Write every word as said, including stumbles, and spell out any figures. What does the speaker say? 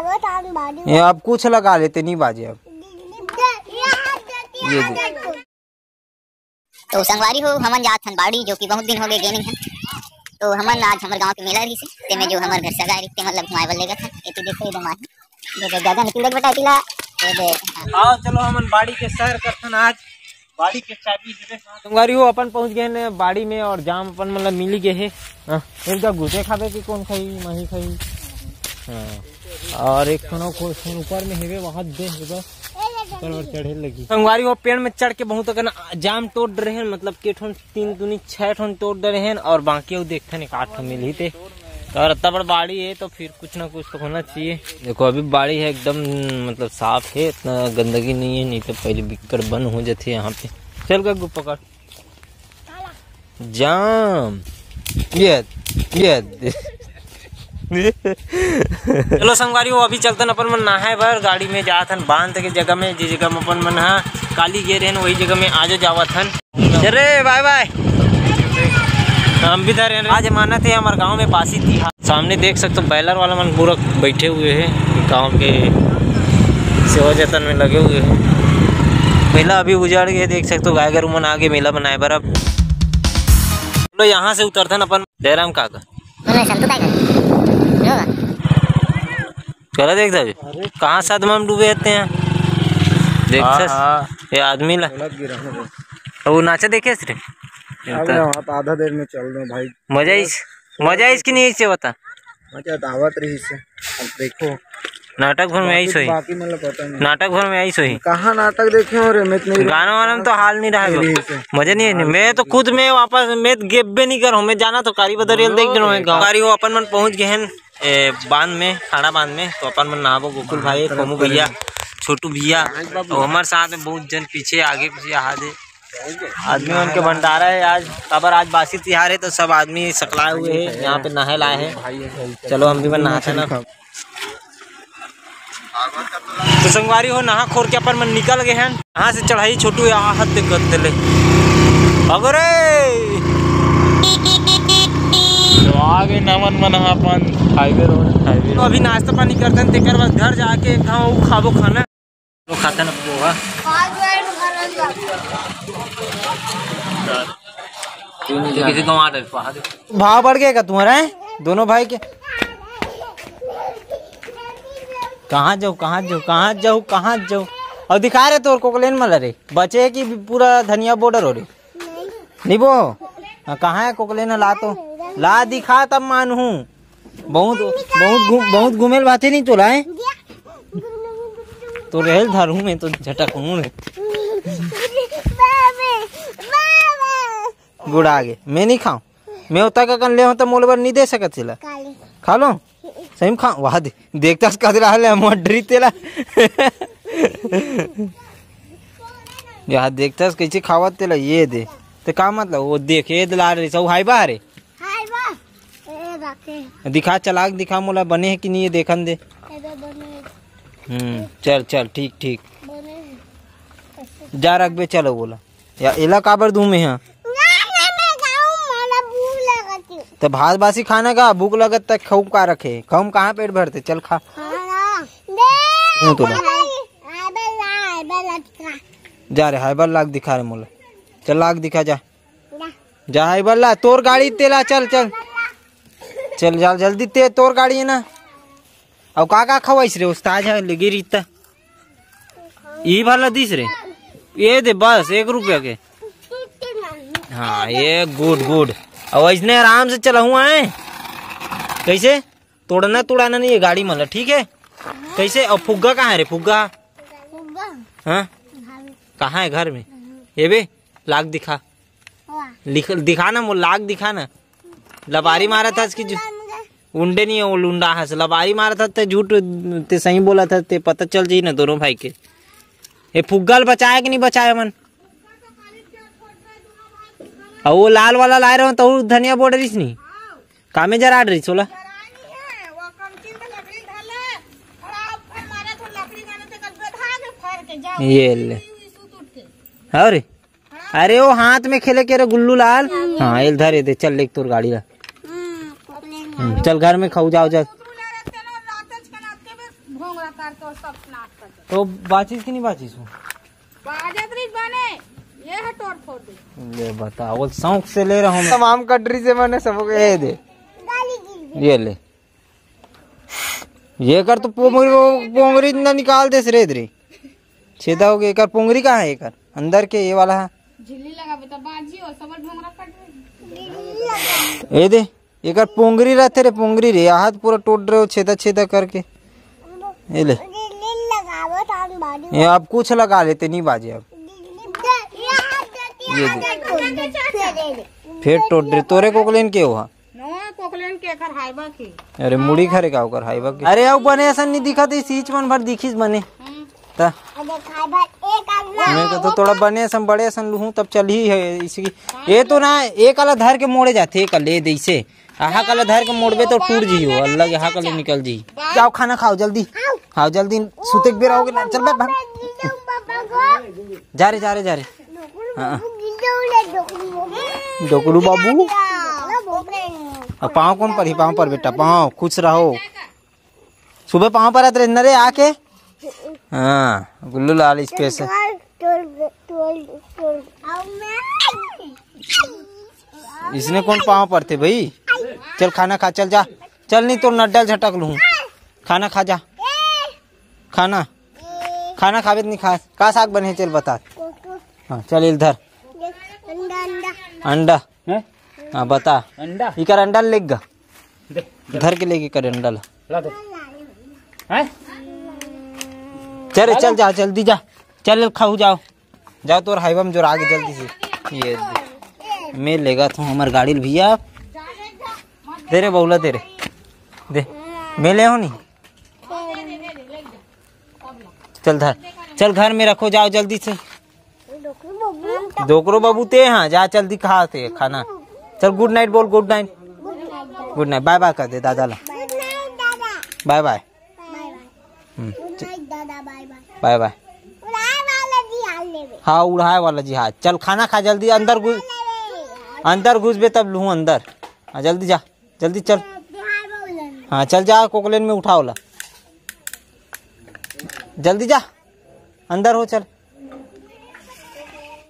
ये अब कुछ लगा लेते, नहीं बाजे अब। ये दे। तो संगवारी हो, हमन जात हन बाड़ी, जो कि बहुत दिन हो गए गे नहीं हन। तो हमन आज हमर गांव के मेला रहिसे, तेमे जो हमर घर सगा रहिसे, तेमन ला घुमाए बर लेगत हन। एती देखो, ये दे माही, ये दे गगन, एती देख बेटा, एती ला, ये दे, हाँ। आओ, चलो, हमन बाड़ी के सैर करथन आज। बाड़ी के चाबी देबे साथ। संगवारी हो, अपन पहुंच गए हैं बाड़ी में और जाम अपन मतलब मिली गए है। हाँ, एक जगह घुसे खाबे कि कौन खाई, मही खाई। हाँ, और एक ठन और खोल, ठन ऊपर में हेवे, वहाँ दे हेवे। ऊपर और चढ़े लगी। संगवारी हो, पेड़ में चढ़ के बहुत अकन जाम तोड़ रहे हैं, मतलब के ठन तीन दूनी छह ठन तोड़ रहे हैं और बाकी वो देखते हैं एक आठ ठन मिली थे। और इतना बड़ बाड़ी है तो फिर कुछ ना कुछ तो होना चाहिए। देखो, अभी बाड़ी है एकदम, मतलब साफ है, इतना गंदगी नहीं है, नहीं तो पहले बिक्कट बन हो जाती है यहाँ पे। चल गग्गू पकड़। जाम। ये, ये। चलो संगवारी हो, अभी चलतन अपन मन नहाए बर, गाड़ी में जात हन बांध के जगह में, जिस जगह में अपन मन हा काली गे रहन, वही जगह में आजो जावत हन। अरे बाय बाय। हम भी धरे हैं। आज मानत है हमारे गांव में बासी तिहार। सामने देख सकते हो, बैलर वाला मन पूरा बैठे हुए हैं, गांव के सेवा जतन में लगे हुए हैं। मेला अभी उजाड़ गए, देख सकते हो, गाय गरु मन आगे मेला बनाए बर। अब चलो, यहाँ से उतरथन अपन। जयराम काका। बोलो, संतू काय करे? नहीं होगा। चला देख दावी। अरे। कहाँ साथ में हम डूबे रहते हैं। देख हाँ, सस, हाँ। ये आदमी ला। गलत गिरा है वो। अब वो नाचा देखे रे। अरे, वहाँ तो आधा देर में चल दो भाई। मजा आइस, मजा आइस कि नहीं आइस, ये बता। मजा तो आवत रहिस हे। अब देखो। नाटक भर में आइस होही। बाकी मतलब पता नहीं। नाटक भर में आइस होही। कहाँ नाटक देखे हो रे? मैं इतनी गाना वाना में तो हाल नहीं रहा है। मजा नहीं है। मैं तो खुद में वापस, मैं तो गेब्बे नहीं करूँ। मैं जाना तो कारी बदरियल देख रहा हूँ गाँव। कारी हो, अपन मन पहुँच गए हैं, ए, बांध में, खाड़ा बांध में। तो अपन मन नहाबो, गोकुल भाई, कोमू भैया, छोटू भैया, तो हमारे साथ में बहुत जन पीछे, आगे पीछे आ दे। आदमी मन के भंडारा है आज, काबर आज बासी तिहार है, तो सब आदमी सकलाए हुए हैं, यहाँ पे नहाए लाए हैं। चलो, हम भी मन नहाते ना। तो संगवारी हो, नहा खोर के अपन मन निकल गए हैं। यहाँ से चढ़ाई छोटू यहाँ हाथ दिक्कत ले। अगरे! तो आ गए नमन मन ह अपन हाईवे रोड, हाईवे तो रोड। अभी नाश्ता पानी करते हैं, तेकर बाद घर जाके खाओ, खाबो खाना। तो खाते ना पोहा। तो किसी को वहाँ रखवा दे। भाव बढ़ गया का तुम्हारा है? दोनों भाई के। कहाँ जाऊ, कहाँ जाऊ, कहाँ जाऊ, कहाँ जाऊ? और दिखा रहे तोर कोकलेन मला रे, बचे है कि पूरा धनिया बॉर्डर हो रे। नहीं बो, हाँ, कहाँ है कोकलेन? ला तो, ला दिखा तब मानहूँ। बहुत, बहुत घूम, बहुत घूमेल बाते नहीं तोला है। तो रहल धारू में तो झटक हूँ रे। गुड़ आगे, मैं नहीं खाऊं। मैं उतना का कन ले हो तो मोल बर नहीं दे सकत सिला। काली। खा लो। सही में खा, वहाँ दे, देखता उसका दिला ले, हम डरी तेला। यहाँ देखता कैसे खावत तेला, ये दे। तो का मतलब, वो देख, ये दिला रही सब हाई बा रे। हाय बा। ए, रखे। दिखा, चलाक दिखा मोला, बने है कि नहीं, ये देखन दे। ए, बे, बने। हम्म, चल, चल, ठीक, ठीक। बने। जा रख बे, चलो बोला। या एला काबर दूं मैं यहाँ? ना, ना, मैं जाऊं, मोला भूख लगत है। तो भात बासी खाना का, भूख लगत तक खाऊं का रखे? खाऊं कहाँ पेट भरते? चल खा। खाना। दे। दूं तोला। हाय, हाय, बे, हाय, बे, लटका। जा रे, हाय बल लाग दिखा रे मोला। चल लाग दिखा जा। जा। जा हाय बल्ला, तोर गाड़ी तेला, चल, चल। चल, जा, जल्दी ते, तोर गाड़ी है ना। अब का का खवाइस रे, उस्ताद है, लगी रीता। ई भला दिस रे। ये दे बस, एक रुपया के। हाँ, ये गुड, गुड। अब ऐसने आराम से चला हुआ है। कैसे? तोड़ना, तोड़ाना नहीं है गाड़ी मतलब, ठीक है? कैसे? अब फुग्गा कहाँ है रे, फुग्गा? फुग्गा? हाँ? घर में। कहाँ है घर में? ये बे, लाग दिखा। वाह। लिख, दिखा ना, वो लाग दिखा ना। लबारी मारा था इसकी जो, लंगा। उंडे नहीं है, वो लुंडा है, लबारी मारा था, ते झूठ, ते सही बोला था, ते पता चल जाई ना दोनों भाई के। ये फुग्गा ल बचाया कि नहीं बचाया मन? और वो लाल वाला लाए रहो तो धनिया बोर्ड रही नहीं, कामे जरा रही सोला। ये ले। अरे, अरे वो हाथ में खेले के रे गुल्लू लाल। हाँ, एल धर, ये दे, चल लेके तोर गाड़ी ला। हम्म, चल घर में खाऊ, जाओ, जाओ। भोंगरा कर तो सब नाश कर दे। तो बाचिस कि नहीं बाचिस हो? बाजत रही बने, ये है तोड़ फोड़ दे। ले बता, वो शौक से ले रहा हूँ मैं। तमाम कटरी से मैंने सबको ये दे। ये ले। ये कर तो पोंगरी, पोंगरी ना निकाल दे रे दे। छेदा हो गया। एकर पोंगरी कहाँ है? एकर अंदर के ये वाला है। झिल्ली लगावे तो बाजी हो, सबल भोंगरा कट रही। ये दे, एकर पोंगरी रहते रे, पोंगरी रे, हाथ पूरा टोट रहे हो, छेदा छेदा करके। ये ले। ये अब कुछ लगा लेते, नहीं बाजे अब। ये दे। फिर टोट रहे, तोरे कोकलेन के हुआ? नवा कोकलेन के एकर हाइबा की। अरे मुड़ी खरे का ओकर हाइबा की। अरे अब बने असन नहीं दिखत, इस सीच मन भर दिखिस बने। हम्म। त अरे खाइबा एक आदमी। मैं तो थोड़ा बने असन बड़े असन लूहूं तब चलही है इसकी। ये तो ना एक आला धर के मोड़े जाथे, एक ले दे इसे। आहा काला धर के मोड़बे तो टूट जी हो, अलग आहा काला निकल जी। जाओ खाना खाओ जल्दी। खाओ जल्दी, सुते के बेरा हो गया, चल बे भाग। जा रे, जा रे, जा रे। हाँ। डोकरू बाबू। अब पाँव कौन पर ही? पाँव पर बेटा, पाँव, खुश रहो। सुबह पाँव पर आते रहना रे आके। हाँ, गुल्लू लाल स्पेशल। इसने कौन पाँव पड़ते भाई? चल खाना खा, चल जा। चल नहीं तो नड्डा झटक लूँ। खाना खा जा। खाना, खाना खाबे त नहीं खा। का साग बने हे चल बता। हाँ चल इल धर। अंडा, अंडा। अंडा। हैं? हाँ बता। अंडा। इकर अंडा लेग गा। दे, दे। धर के लेके कर अंडा ला। ला दे। हैं? चल रे, चल जा, जल्दी जा। चल खाऊ जाओ। जाओ तोर हाइवा में जोर आगे जल्दी से। ये दे। मैं लेगा था हमार गाड़ी ल भैया। दे रे बहुला दे रे। दे। मैं ले हो नहीं। चल धर। चल घर में रखो, जाओ जल्दी से। डोकरो बाबू ते हाँ जा जल्दी खा ते खाना। चल गुड नाइट बोल, गुड नाइट। गुड नाइट, बाय बाय कर दे दादा ला। बाय बाय। हम्म, च- बाय बाय। हाँ उड़ाए वाला जिहाज। चल खाना खा जल्दी, अंदर घुस, अंदर घुसबे तब लूँ अंदर। हाँ जल्दी जा, जल्दी चल। हाँ चल जा कोकलेन में उठा ओला। जल्दी जा। अंदर हो चल।